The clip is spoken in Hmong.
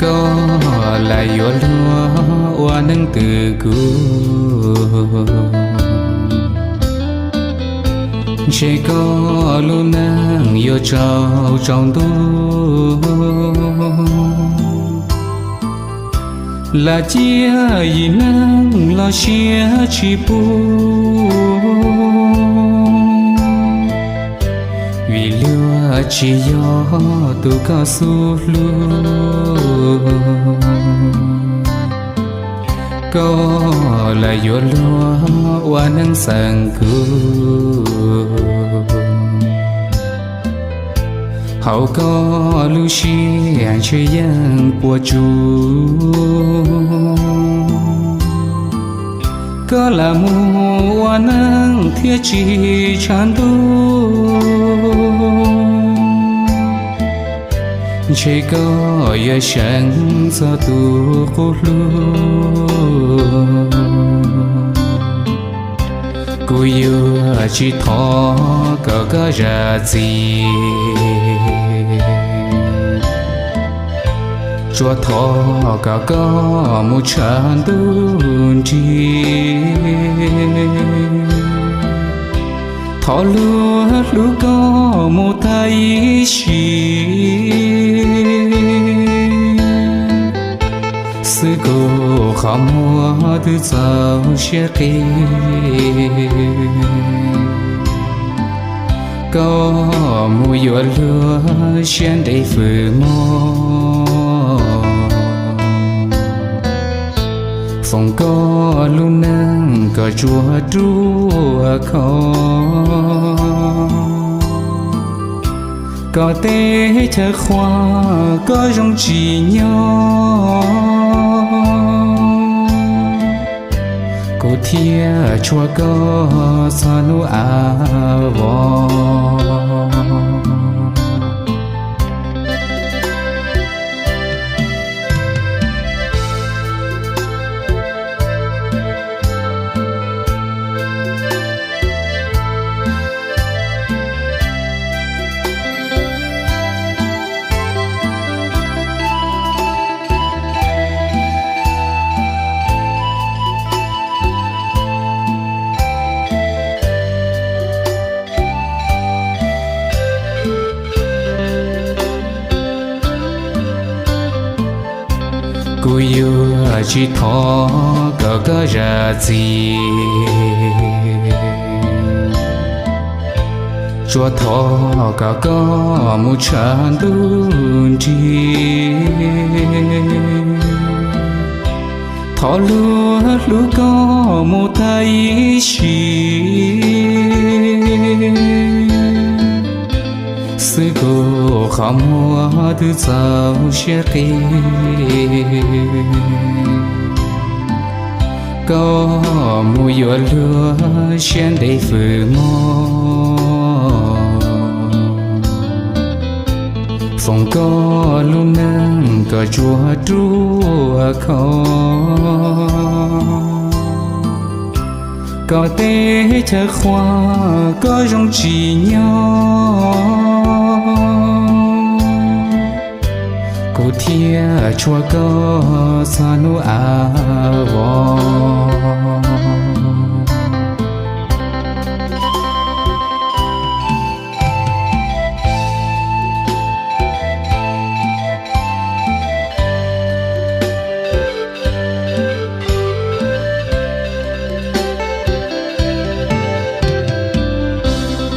Koj lam yuav luag ua neej twg kuv, ntshe koj lub neej yuav tsaus tsaus ntuj. Lam ciaj yim neeg los siab tsis pub, vim luag tsis yog tus koj xub hlub. Koj lam yuav luag ua neej xeeb kuv, hauv koj lub siab ntshe yeej puas tsuaj. Koj lam mus ua neej thiaj tsis tshav ntuj, ntshe koj yuav seev txog tus qub hlub. Kuv yuav tsis thov kom koj zam txim, tsuas thov kom koj mus tshav ntuj nrig. Thov luag hlub koj mus tag ib sim, xwb kuv qhov muag twb txaus siab qis. Koj mus yuav luag siab ntev fwm mog, foom koj lub neej kom tsuas ruaj khov. Koj teb chaws qhua koj zoo tsis nyob, kuv thiaj tshua koj txog hnub av vos. Kuv yuav tsis thov kom koj zam txim, tsuas thov kom koj mus tshav ntuj nrig. Thov luag hlub koj mus tag ib sim, xwb kuv qhov muag twb txaus siab qis. Koj mus yuav luag siab ntev fwm mog, foom koj lub neej kom tsuas ruaj khov. Koj teb chaws qhua koj zoo tsis nyob, kuv thiaj tshua koj txog hnub av vos.